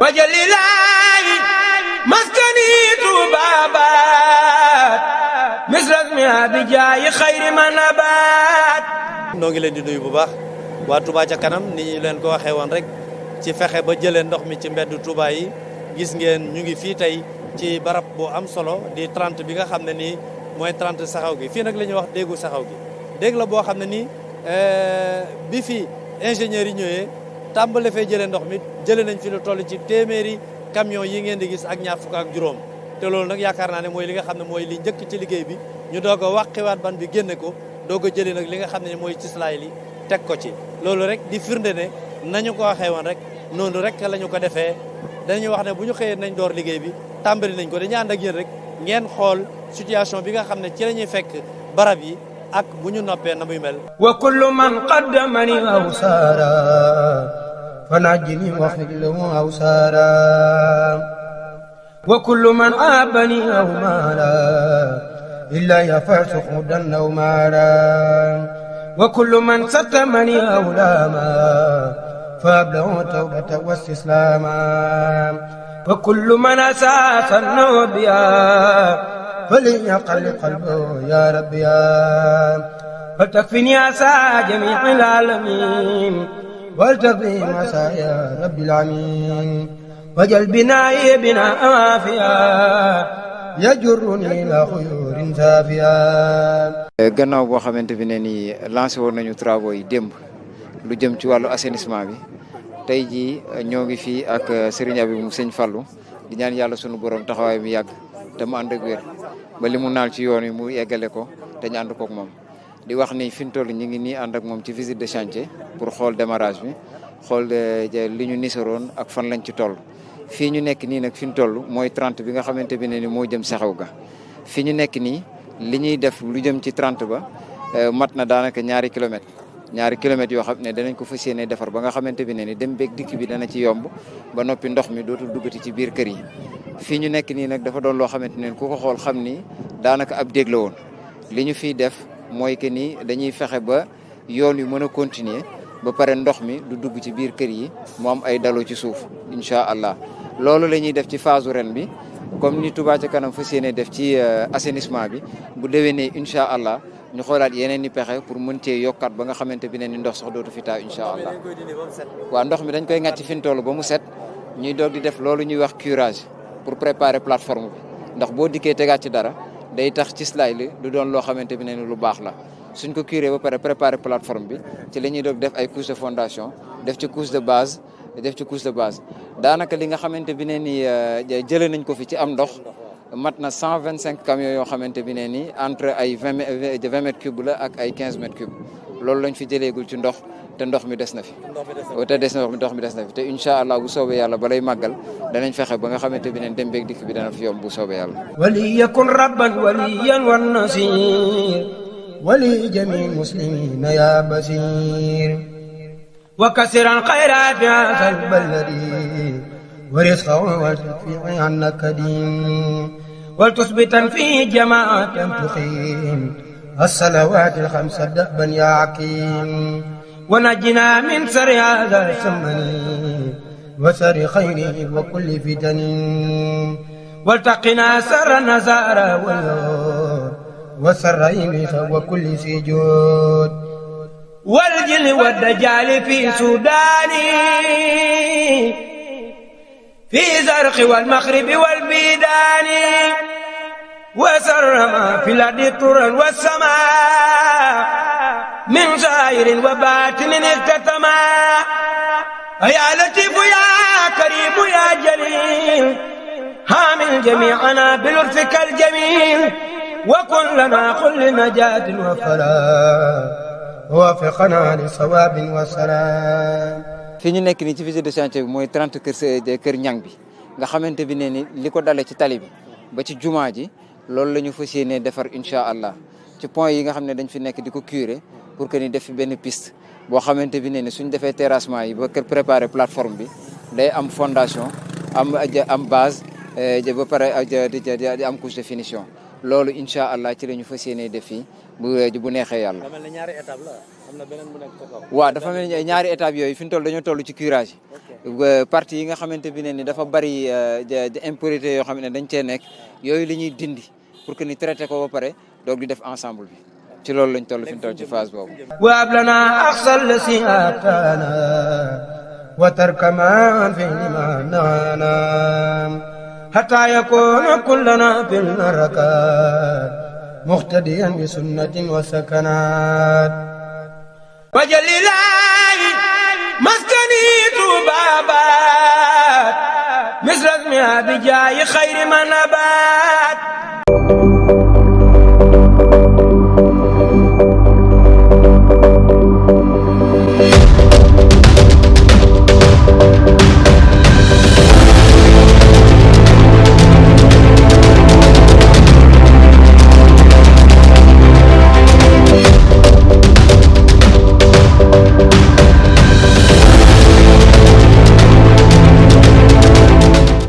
wajalilaahi maskani tuubaabaat misras mi abijaayi xayri manabaat. noo ngi leen di nuyu bu baax waa Touba ca kanam ni ñu leen ko waxee woon rek ci fexe ba jëlee ndox mi ci mbeddu Touba yi gis ngeen ñu ngi fii tey ci barab bu am solo di 30 bi nga xam ne nii mooy 30 saxaw gi fii nag la ñuy wax déggu saxaw gi dégg la boo xam ne nii bi fi ingénieurs yi ñëwee tàmbale fee jëlee ndox mi jëlee nañ fi lu toll ci téeméeri camion yi ngeen di gis ak ñaar fukk ak juróom te loolu nag yaakaar naa ne mooy li nga xam ne mooy li njëkk ci liggéey bi ñu doog a wàqiwaat ban bi génne ko doog a jëlee nag li nga xam ne mooy cislaay li teg ko ci loolu rek di firnde ne nañu ko waxee woon rek noonu rek la ñu ko defee dañuy wax ne bu ñu xëyee nañ door liggéey bi tàmbali nañ ko dañuy ànd ak yéen rek ngeen xool situation bi nga xam ne ci la ñuy fekk barab yi ak bu ñu noppee na muy mel. wa kullu man qaddamani aw saara fa najjini waxfid lahu aw saara wa kullu man aabani aw maala illa yafasu xudan aw maala wa kullu man sattamani aw laama fa ablahu tawbata wa istislaama wa kullu man asaasa nubiya فليقل قلبه يا رب يا فلتكفني عسى جميع العالمين ولتقضي عسى يا رب العالمين وجل بنائي بناء وافيا يجرني إلى خيور سافيا. gannaaw boo xamante bi ne nii lancé woon nañu travaux yi démb lu jëm ci wàllu assainissement bi tey jii ñoo ngi fii ak Serigne Abibou mu Sëñ Fallou di ñaan yàlla sunu borom taxawaay mi yàgg te mu ànd ak wér ba li mu naal ci yoon wi mu yeggale ko te ñu ànd kook moom di wax ni fi ñu toll ñu ngi nii ànd ak moom ci visite de chantier pour xool démarrage bi xool li ñu nisaroon ak fan lañ ci toll. fii ñu nekk nii nag fi ñu toll mooy 30 bi nga xamante bi ne ni moo jëm saxaw ga fi ñu nekk nii li ñuy def lu jëm ci 30 ba mat na daanaka ñaari kilomètres yoo xam ne danañ ko fas yéene defar ba nga xamante bi ne ni dem beeg dikk bi dana ci yomb ba noppi ndox mi dootul duggati ci biir kër yi. fii ñu nekk nii nag dafa doon loo xamante ne ku ko xool xam ni daanaka ab dég la woon li ñu fiy def mooy que ni dañuy fexe ba yoon wi mën a continuer ba pare ndox mi du dugg ci biir kër yi mu am ay dalu ci suuf incha allah. loolu la ñuy def ci phase ren bi comme ni Touba ca kanam fas yéene def ci assainissement bi bu déwénee incha allah ñu xoolaat yeneen i pexe pour mën cee yokkaat ba nga xamante bi ne ni ndox sax dootu fi taa incha allah. waaw ndox mi dañ koy ŋàcc fi ñu toll ba mu set ñuy doog di def loolu ñuy wax curage. pour préparer plateforme bi ndax boo dikkee tegaat ci dara day tax ci slide li du doon loo xamante bi ne ni lu baax la suñ ko curé ba pare préparer plateforme bi ci la ñuy doog def ay couche de fondation def ci couche de base daanaka li nga xamante bi ne ni jëlee nañ ko fi ci am ndox mat na 125 camions yoo xamante bi ne ni entre ay 20 mètres cubes la ak ay 15 mètres cubes loolu lañ fi jëleegul ci ndox te ndox mi des na fi te incha allah bu soobee yàlla balay màggal danañ fexe ba nga xamante bi ne dem beeg dikk bi dana fi yomb bu soobee yàlla. wali yakun rabban waliyan wan nasir wali jami muslimina ya basir wa kasiran xayraati asal baladi wa risqahu wal tukfi anna kadim wal tusbitan fi jamaatan tuqim الصلوات الخمس دأبا يا عكيم ونجنا من سر هذا الزمن وسر خيره وكل فتن والتقنا سر النزار وسر إبليس وكل سجود والجن والدجال في سودان في زرق والمغرب والبيدان وسر ما في الأرض طرا والسماء من ظاهر وباطن اختتما يا لطيف يا كريم يا جليل حامل جميعنا بلطفك الجميل وكن لنا كل نجاة وفلاح ووفقنا لصواب وسلام. fi ñu nekk nii ci visite de chantier bi mooy 30 kër ñang bi nga xamante bi ne ni li ko dalee ci tali bi ba ci jumaa ji loolu la ñu fas yéenee defar incha allah ci point yi nga xam ne dañ fi nekk di ko curer pour que ni def fi benn piste boo xamante bi ne ni suñ defee terrassement yi ba préparer plateforme bi day am fondation am base ba pare di am couche de finition loolu incha allah ci la ñu fas yéenee def fii bu neexee yàlla. ñaari étape la am na beneen bu nekk ca kaw. waaw dafa mel ni ñaari étape yooyu fi ñu toll dañoo toll ci curage yi parti yi nga xamante bi ne ni dafa bari impurité yoo xam ne dañ cee nekk yooyu la ñuy dindi pour que ni traité ko ba pare doog di def ensemble bi ci loolu lañ toll fi ñu toll ci phase boobu. waab lana axsal si atana wa tarkaman fi lima naana hatta yakuna kullana fil harakat muqtadiyan bi sunnatin wa sakanat wajalilahi maskani tubabat misras mi abijaayi xayri man abat